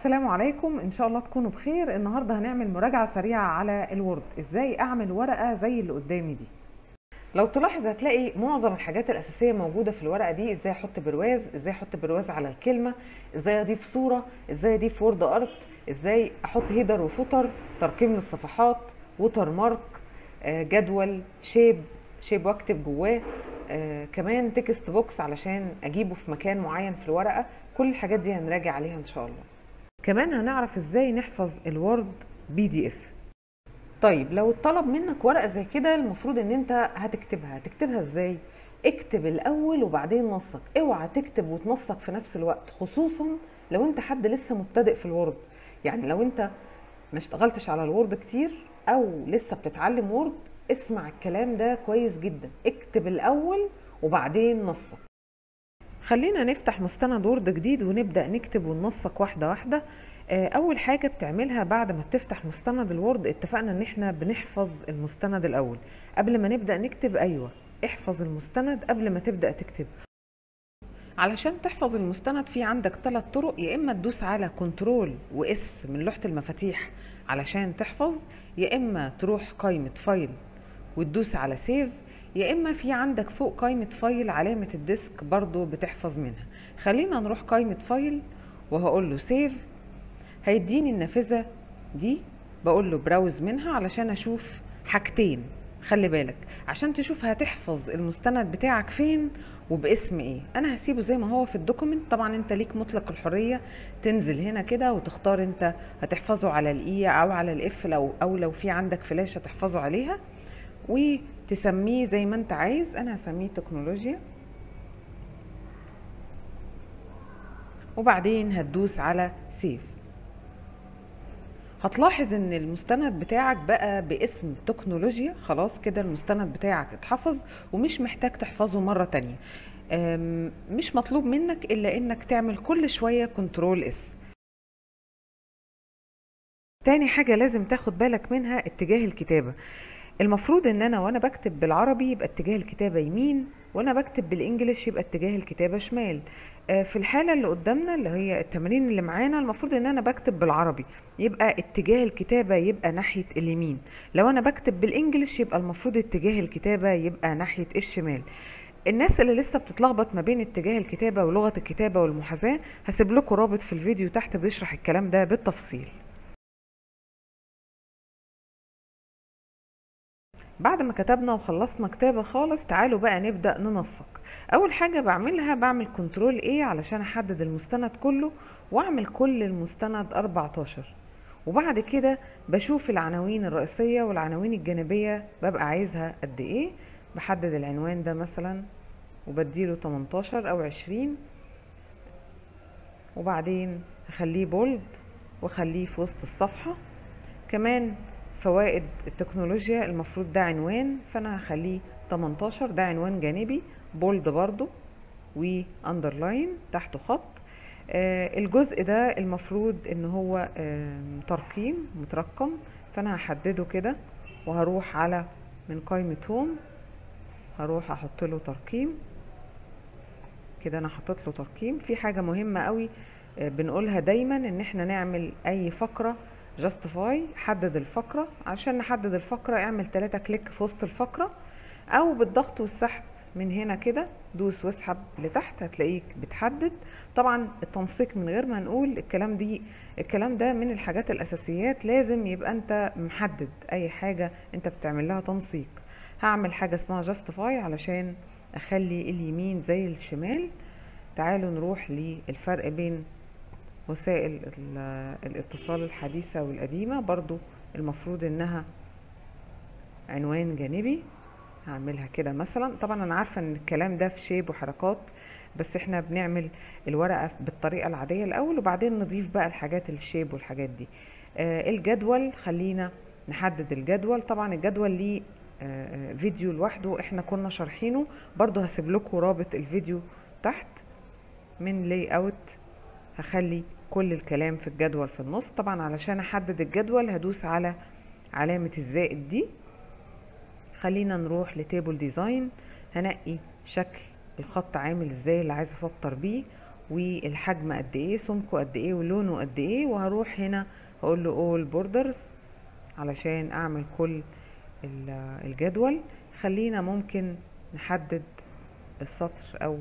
السلام عليكم، ان شاء الله تكونوا بخير. النهارده هنعمل مراجعه سريعة على ال Word، ازاي اعمل ورقة زي اللي قدامي دي. لو تلاحظ هتلاقي معظم الحاجات الاساسية موجودة في الورقة دي، ازاي احط برواز، ازاي احط برواز على الكلمة، ازاي اضيف صوره، ازاي اضيف word art، ازاي احط header و footer، ترقيم للصفحات، watermark، جدول، shape واكتب جواه، كمان text box علشان اجيبه في مكان معين في الورقة. كل الحاجات دي هنراجع عليها ان شاء الله. كمان هنعرف ازاي نحفظ ال Word PDF. طيب لو اتطلب منك ورقة زي كده المفروض ان انت هتكتبها ازاي؟ اكتب الاول وبعدين نسق، اوعى تكتب وتنسق في نفس الوقت، خصوصا لو انت حد لسه مبتدئ في ال Word. يعني لو انت ما اشتغلتش على ال Word كتير او لسه بتتعلم Word، اسمع الكلام ده كويس جدا، اكتب الاول وبعدين نسق. خلينا نفتح مستند Word جديد ونبدأ نكتب وننسق واحدة واحدة. اول حاجة بتعملها بعد ما بتفتح مستند ال Word، اتفقنا ان احنا بنحفظ المستند الاول قبل ما نبدأ نكتب. ايوه، احفظ المستند قبل ما تبدأ تكتب. علشان تحفظ المستند في عندك 3 طرق، يا اما تدوس على control و S من لوحة المفاتيح علشان تحفظ، يا اما تروح قائمة file وتدوس على save، يا اما في عندك فوق قائمة file علامة ال disk برضو بتحفظ منها. خلينا نروح قائمة file وهقول له save، هيديني النافذة دي، بقول له browse منها علشان اشوف حاجتين. خلي بالك عشان تشوف هتحفظ المستند بتاعك فين وباسم ايه. انا هسيبه زي ما هو في ال document، طبعا انت ليك مطلق الحرية تنزل هنا كده وتختار انت هتحفظه على ال E او على ال F، لو في عندك فلاشة تحفظه عليها وتسميه زي ما انت عايز. انا هسميه تكنولوجيا، وبعدين هتدوس على save. هتلاحظ ان المستند بتاعك بقى باسم تكنولوجيا. خلاص كده المستند بتاعك اتحفظ ومش محتاج تحفظه مرة تانية. مش مطلوب منك الا انك تعمل كل شوية control S. تاني حاجة لازم تاخد بالك منها اتجاه الكتابة. المفروض ان انا وانا بكتب بالعربي يبقى اتجاه الكتابة يمين، وانا بكتب بال English يبقى اتجاه الكتابة شمال. في الحالة اللي قدامنا اللي هي التمرين اللي معانا، المفروض ان انا بكتب بالعربي يبقى اتجاه الكتابة يبقى ناحية اليمين، لو انا بكتب بال English يبقى المفروض اتجاه الكتابة يبقى ناحية الشمال. الناس اللي لسه بتتلخبط ما بين اتجاه الكتابة ولغة الكتابة والمحاذاة، هسيب لكم رابط في الفيديو تحت بيشرح الكلام ده بالتفصيل. بعد ما كتبنا وخلصنا كتابة خالص، تعالوا بقى نبدأ ننسق. أول حاجة بعملها بعمل control A علشان أحدد المستند كله، وأعمل كل المستند 14، وبعد كده بشوف العناوين الرئيسية والعناوين الجانبية ببقى عايزها قد إيه. بحدد العنوان ده مثلا وبديله 18 أو 20، وبعدين هخليه bold وأخليه في وسط الصفحة. كمان فوائد التكنولوجيا المفروض ده عنوان، فانا هخليه 18، ده عنوان جانبي bold برضو و underline تحته خط. الجزء ده المفروض ان هو ترقيم مترقم، فانا هحدده كده وهروح على من قائمة home هروح احط له ترقيم كده. انا حطيت له ترقيم. في حاجة مهمة قوي بنقولها دايما، ان احنا نعمل اي فقرة justify، حدد الفقرة. عشان نحدد الفقرة اعمل 3 click في وسط الفقرة، او بالضغط والسحب من هنا كده دوس واسحب لتحت هتلاقيك بتحدد. طبعا التنسيق من غير ما نقول الكلام ده من الحاجات الاساسيات، لازم يبقى انت محدد اي حاجة انت بتعمل لها تنسيق. هعمل حاجة اسمها justify علشان اخلي اليمين زي الشمال. تعالوا نروح للفرق بين وسائل الاتصال الحديثة والقديمة. برضو المفروض انها عنوان جانبي، هعملها كده مثلا. طبعا انا عارفة ان الكلام ده في shape وحركات، بس احنا بنعمل الورقة بالطريقة العادية الاول وبعدين نضيف بقى الحاجات ال shape والحاجات دي. الجدول خلينا نحدد الجدول. طبعا الجدول ليه فيديو لوحده احنا كنا شارحينه، برضو هسيب لكم رابط الفيديو تحت. من layout هخلي كل الكلام في الجدول في النص. طبعا علشان احدد الجدول هدوس على علامة الزائد دي. خلينا نروح ل table design، هنقي شكل الخط عامل ازاي اللي عايزه اسطر بيه، والحجم قد ايه، سمكة قد ايه، ولونه قد ايه. وهروح هنا هقول له all borders علشان اعمل كل الجدول. خلينا ممكن نحدد السطر او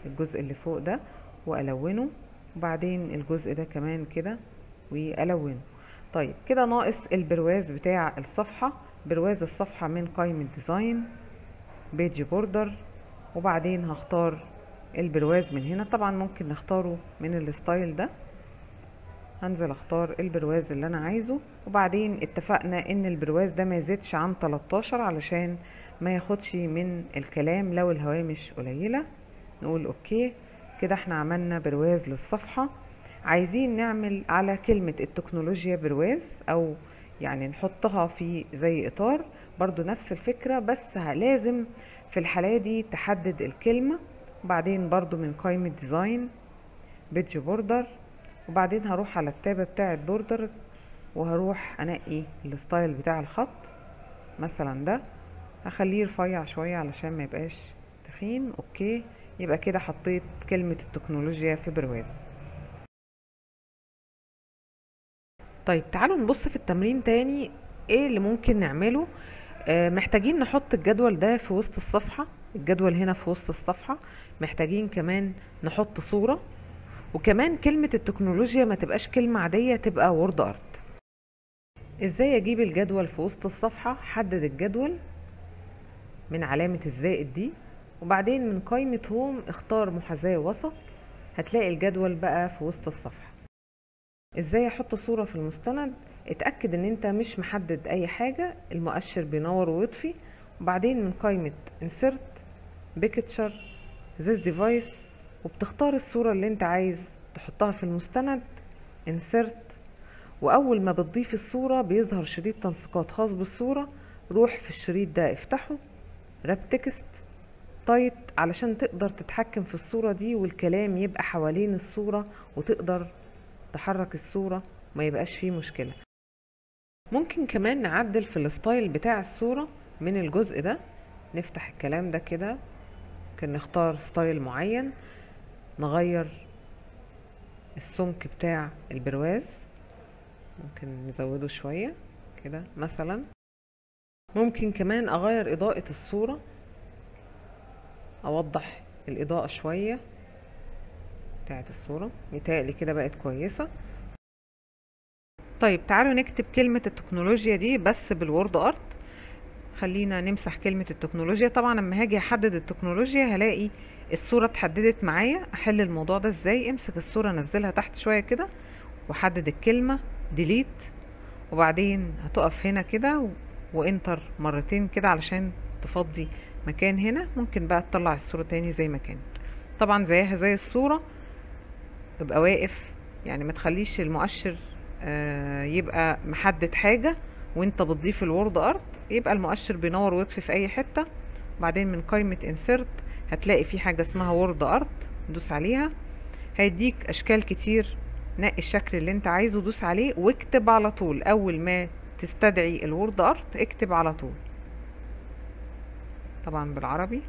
الجزء اللي فوق ده والونه، وبعدين الجزء ده كمان كده والونه. طيب كده ناقص البرواز بتاع الصفحة. برواز الصفحة من قائمة design page border، وبعدين هختار البرواز من هنا. طبعا ممكن نختاره من ال style ده، هنزل اختار البرواز اللي انا عايزه. وبعدين اتفقنا ان البرواز ده ما يزيدش عن 13 علشان ما ياخدش من الكلام لو الهوامش قليلة. نقول okay. كده احنا عملنا برواز للصفحة. عايزين نعمل على كلمة التكنولوجيا برواز، او يعني نحطها في زي اطار، برضو نفس الفكرة، بس لازم في الحالة دي تحدد الكلمة. وبعدين برضو من قائمة design page border، وبعدين هروح على التابة بتاعة borders وهروح انقي ال style بتاع الخط مثلا ده، هخليه رفيع شوية علشان ما يبقاش تخين. okay، يبقى كده حطيت كلمة التكنولوجيا في برواز. طيب تعالوا نبص في التمرين تاني ايه اللي ممكن نعمله. محتاجين نحط الجدول ده في وسط الصفحة، الجدول هنا في وسط الصفحة. محتاجين كمان نحط صورة، وكمان كلمة التكنولوجيا ما تبقاش كلمة عادية، تبقى word art. ازاي اجيب الجدول في وسط الصفحة؟ حدد الجدول من علامة الزائد دي، وبعدين من قائمة home اختار محاذاة وسط، هتلاقي الجدول بقى في وسط الصفحة. ازاي احط صورة في المستند؟ اتأكد ان انت مش محدد اي حاجة، المؤشر بينور ويطفي. وبعدين من قائمة insert picture this device، وبتختار الصورة اللي انت عايز تحطها في المستند insert. واول ما بتضيف الصورة بيظهر شريط تنسيقات خاص بالصورة، روح في الشريط ده افتحه wrap text tight علشان تقدر تتحكم في الصورة دي والكلام يبقى حوالين الصورة، وتقدر تحرك الصورة ما يبقاش فيه مشكلة. ممكن كمان نعدل في ال style بتاع الصورة من الجزء ده، نفتح الكلام ده كده، ممكن نختار style معين، نغير السمك بتاع البرواز، ممكن نزوده شوية كده مثلا. ممكن كمان اغير اضاءة الصورة، اوضح الاضاءة شوية بتاعت الصورة، متهيألي كده بقت كويسة. طيب تعالوا نكتب كلمة التكنولوجيا دي بس بال word art. خلينا نمسح كلمة التكنولوجيا. طبعا لما هاجي احدد التكنولوجيا هلاقي الصورة اتحددت معايا. احل الموضوع ده ازاي؟ امسك الصورة نزلها تحت شوية كده وحدد الكلمة delete، وبعدين هتقف هنا كده و enter مرتين كده علشان تفضي مكان هنا. ممكن بقى تطلع الصورة تاني زي ما كانت، طبعا زيها زي الصورة، تبقى واقف، يعني ما تخليش المؤشر يبقى محدد حاجة وانت بتضيف ال word art، يبقى المؤشر بينور ويطفي في اي حتة. وبعدين من قائمة insert هتلاقي في حاجة اسمها word art، دوس عليها، هيديك اشكال كتير، نقي الشكل اللي انت عايزه دوس عليه واكتب على طول. اول ما تستدعي ال word art اكتب على طول، طبعا بالعربي.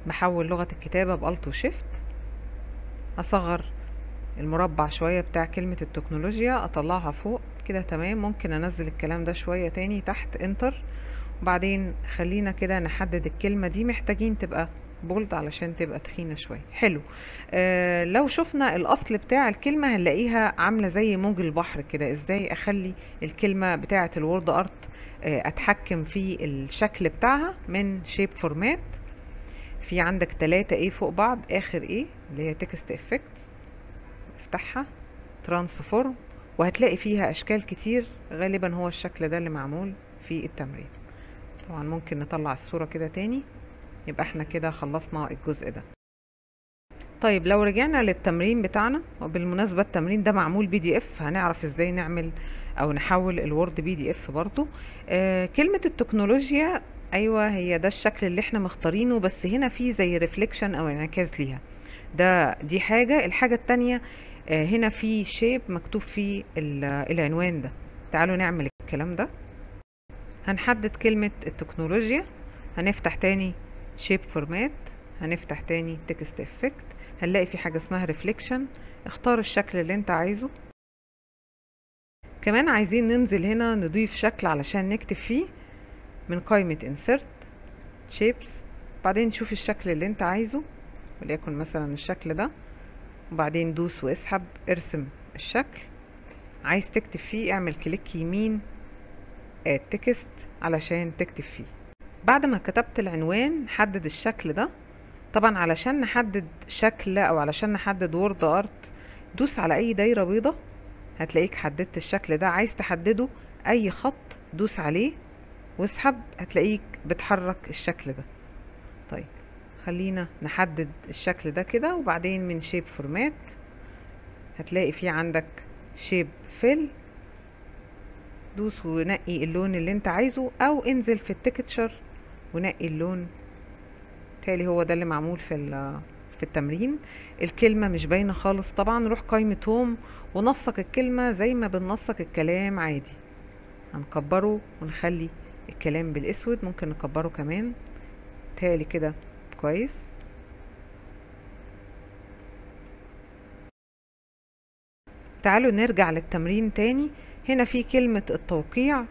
بحول لغة الكتابة ب alt و shift، اصغر المربع شوية بتاع كلمة التكنولوجيا، اطلعها فوق كده تمام. ممكن انزل الكلام ده شوية تاني تحت enter. وبعدين خلينا كده نحدد الكلمة دي، محتاجين تبقى bold علشان تبقى تخينة شوية. حلو. لو شفنا الاصل بتاع الكلمة هنلاقيها عاملة زي موج البحر كده. ازاي اخلي الكلمة بتاعة ال word art اتحكم في الشكل بتاعها؟ من shape format، في عندك 3 A فوق بعض، اخر A اللي هي text effect، افتحها transform، وهتلاقي فيها اشكال كتير، غالبا هو الشكل ده اللي معمول في التمرين. طبعا ممكن نطلع الصورة كده تاني، يبقى احنا كده خلصنا الجزء ده. طيب لو رجعنا للتمرين بتاعنا، وبالمناسبة التمرين ده معمول PDF، هنعرف ازاي نعمل او نحول ال Word PDF برضو. كلمة التكنولوجيا، ايوه هي ده الشكل اللي احنا مختارينه، بس هنا في زي reflection او انعكاس ليها، ده دي حاجة. الحاجة التانية هنا في shape مكتوب فيه العنوان ده. تعالوا نعمل الكلام ده. هنحدد كلمة التكنولوجيا، هنفتح تاني shape format، هنفتح تاني text effect، هنلاقي في حاجة اسمها reflection، اختار الشكل اللي انت عايزه. كمان عايزين ننزل هنا نضيف شكل علشان نكتب فيه، من قائمة insert shapes، بعدين شوف الشكل اللي انت عايزه، وليكن مثلا الشكل ده، وبعدين دوس واسحب ارسم الشكل. عايز تكتب فيه اعمل click يمين add text علشان تكتب فيه. بعد ما كتبت العنوان حدد الشكل ده. طبعا علشان نحدد شكل او علشان نحدد WordArt دوس على اي دايرة بيضة هتلاقيك حددت الشكل ده. عايز تحدده اي خط دوس عليه واسحب، هتلاقيك بتحرك الشكل ده. طيب خلينا نحدد الشكل ده كده، وبعدين من shape format هتلاقي في عندك shape fill، دوس ونقي اللون اللي انت عايزه، او انزل في ال texture ونقي اللون. تالي هو ده اللي معمول في التمرين. الكلمة مش باينة خالص طبعا، روح قائمة home ونسق الكلمة زي ما بننسق الكلام عادي. هنكبره ونخلي الكلام بالاسود، ممكن نكبره كمان تالي كده كويس. تعالوا نرجع للتمرين تاني. هنا في كلمة التوقيع،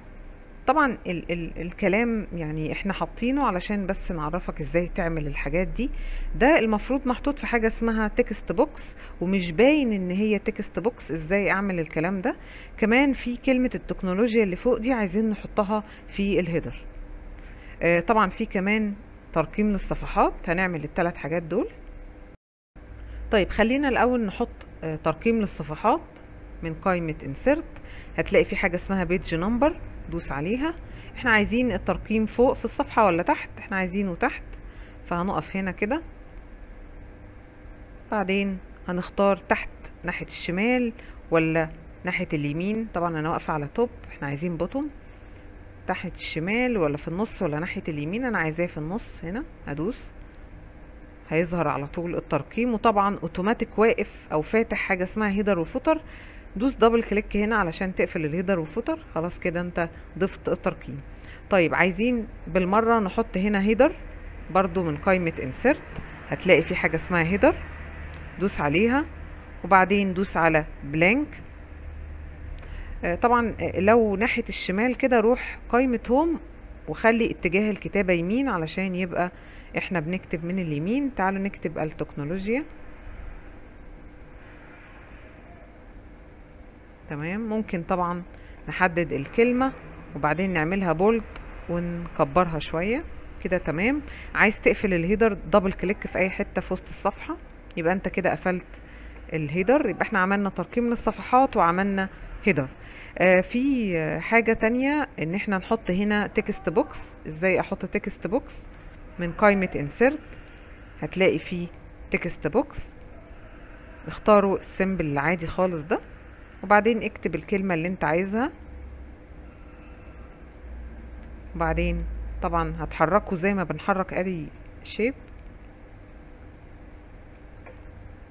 طبعا ال ال الكلام يعني احنا حاطينه علشان بس نعرفك ازاي تعمل الحاجات دي. ده المفروض محطوط في حاجة اسمها text box، ومش باين ان هي text box. ازاي اعمل الكلام ده؟ كمان في كلمة التكنولوجيا اللي فوق دي عايزين نحطها في ال header. طبعا في كمان ترقيم للصفحات، هنعمل الثلاث حاجات دول. طيب خلينا الاول نحط ترقيم للصفحات. من قائمة insert هتلاقي في حاجة اسمها page number، دوس عليها. احنا عايزين الترقيم فوق في الصفحة ولا تحت؟ احنا عايزينه تحت، فهنقف هنا كده، بعدين هنختار تحت ناحية الشمال ولا ناحية اليمين. طبعا انا واقفة على top، احنا عايزين bottom. تحت الشمال ولا في النص ولا ناحية اليمين؟ انا عايزاه في النص هنا، هدوس هيظهر على طول الترقيم. وطبعا اوتوماتيك واقف او فاتح حاجة اسمها header و footer، دوس double click هنا علشان تقفل ال header وال footer. خلاص كده انت ضفت الترقيم. طيب عايزين بالمرة نحط هنا header برضو، من قائمة insert هتلاقي في حاجة اسمها header، دوس عليها وبعدين دوس على blank. طبعا لو ناحية الشمال كده روح قائمة home وخلي اتجاه الكتابة يمين علشان يبقى احنا بنكتب من اليمين. تعالوا نكتب التكنولوجيا. تمام، ممكن طبعا نحدد الكلمة وبعدين نعملها bold ونكبرها شوية كده. تمام، عايز تقفل ال header double click في اي حتة في وسط الصفحة، يبقى انت كده قفلت ال header. يبقى احنا عملنا ترقيم للصفحات وعملنا header. في حاجة تانية ان احنا نحط هنا text box. ازاي احط text box؟ من قائمة insert هتلاقي فيه text box، اختاروا ال simple العادي خالص ده، وبعدين اكتب الكلمة اللي انت عايزها، وبعدين طبعا هتحركه زي ما بنحرك ادي shape.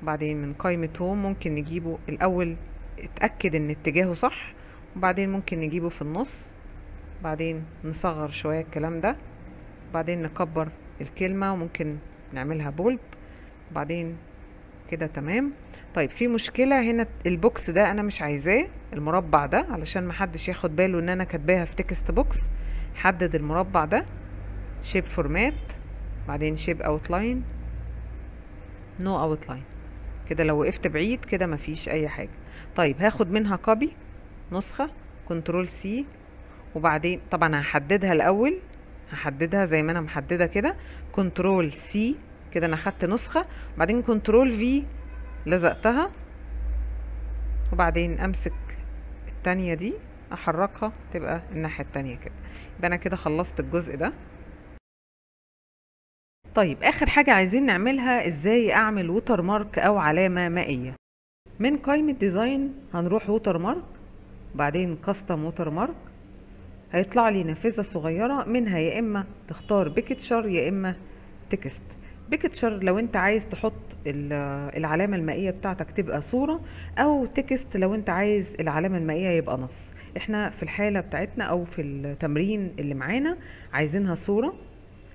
بعدين من قائمة home ممكن نجيبه الاول، اتأكد ان اتجاهه صح، وبعدين ممكن نجيبه في النص، بعدين نصغر شوية الكلام ده، بعدين نكبر الكلمة وممكن نعملها bold، بعدين كده. تمام. طيب في مشكلة هنا، ال box ده انا مش عايزاه، المربع ده، علشان محدش ياخد باله ان انا كاتباها في text box. حدد المربع ده، shape format، بعدين shape outline، no outline. كده لو وقفت بعيد كده مفيش اي حاجة. طيب هاخد منها copy نسخة، control C، وبعدين طبعا هحددها الاول، هحددها زي ما انا محددة كده، control C كده انا خدت نسخة، بعدين control V لزقتها، وبعدين امسك التانية دي احركها تبقى الناحية التانية كده. يبقى انا كده خلصت الجزء ده. طيب اخر حاجة عايزين نعملها، ازاي اعمل watermark او علامة مائية. من قائمة design هنروح watermark، بعدين custom watermark، هيطلع لي نافذة صغيرة منها يا اما تختار picture يا اما text. picture لو انت عايز تحط العلامة المائية بتاعتك تبقى صورة، او text لو انت عايز العلامة المائية يبقى نص. احنا في الحالة بتاعتنا او في التمرين اللي معانا عايزينها صورة،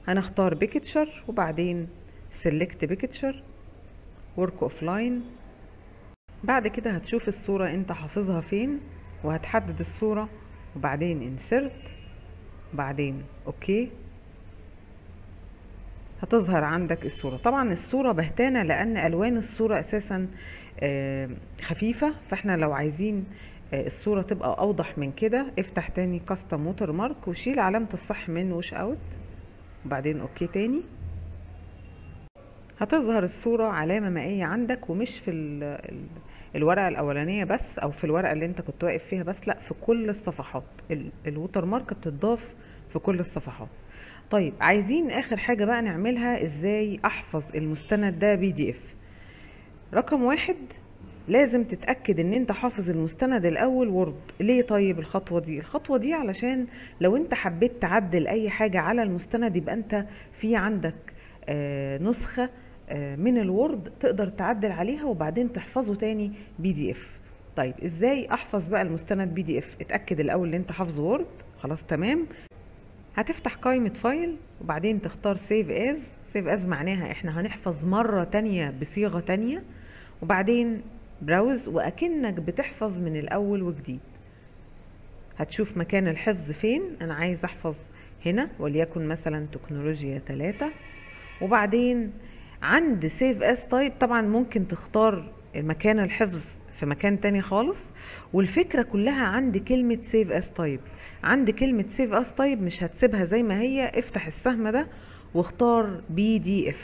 هنختار picture وبعدين select picture work offline. بعد كده هتشوف الصورة انت حافظها فين وهتحدد الصورة وبعدين insert وبعدين okay، هتظهر عندك الصورة. طبعا الصورة بهتانة لان الوان الصورة اساسا خفيفة، فاحنا لو عايزين الصورة تبقى اوضح من كده افتح تاني custom watermark وشيل علامة الصح من washout وبعدين okay تاني، هتظهر الصورة علامة مائية عندك، ومش في الورقة الأولانية بس أو في الورقة اللي انت كنت واقف فيها بس، لا في كل الصفحات. ال watermark بتتضاف في كل الصفحات. طيب عايزين آخر حاجة بقى نعملها، ازاي أحفظ المستند ده PDF. رقم 1 لازم تتأكد ان انت حافظ المستند الأول Word. ليه طيب الخطوة دي؟ الخطوة دي علشان لو انت حبيت تعدل أي حاجة على المستند يبقى انت في عندك نسخة من ال Word تقدر تعدل عليها وبعدين تحفظه تاني PDF. طيب ازاي احفظ بقى المستند PDF؟ اتأكد الاول ان انت حافظه Word، خلاص تمام. هتفتح قائمة file وبعدين تختار save as. save as معناها احنا هنحفظ مرة تانية بصيغة تانية، وبعدين browse واكنك بتحفظ من الاول وجديد. هتشوف مكان الحفظ فين، انا عايز احفظ هنا وليكن مثلا تكنولوجيا 3، وبعدين عند save as type طبعا ممكن تختار مكان الحفظ في مكان تاني خالص. والفكرة كلها عند كلمة save as type. عند كلمة save as type مش هتسيبها زي ما هي، افتح السهم ده واختار PDF.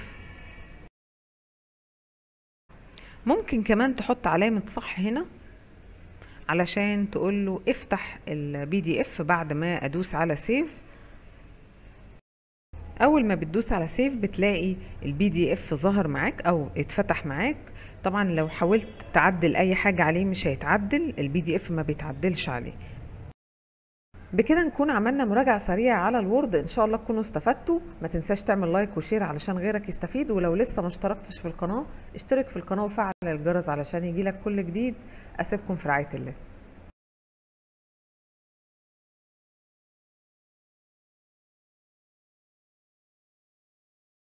ممكن كمان تحط علامة صح هنا علشان تقول له افتح ال PDF بعد ما ادوس على save. اول ما بتدوس على save بتلاقي ال PDF ظهر معاك او اتفتح معاك. طبعا لو حاولت تعدل اي حاجة عليه مش هيتعدل، ال PDF ما بيتعدلش عليه. بكده نكون عملنا مراجعة سريعة على ال Word، ان شاء الله تكونوا استفدتوا. ما تنساش تعمل like و share علشان غيرك يستفيد، ولو لسه ما اشتركتش في القناة اشترك في القناة وفعل الجرس علشان يجيلك كل جديد. اسيبكم في رعاية الله.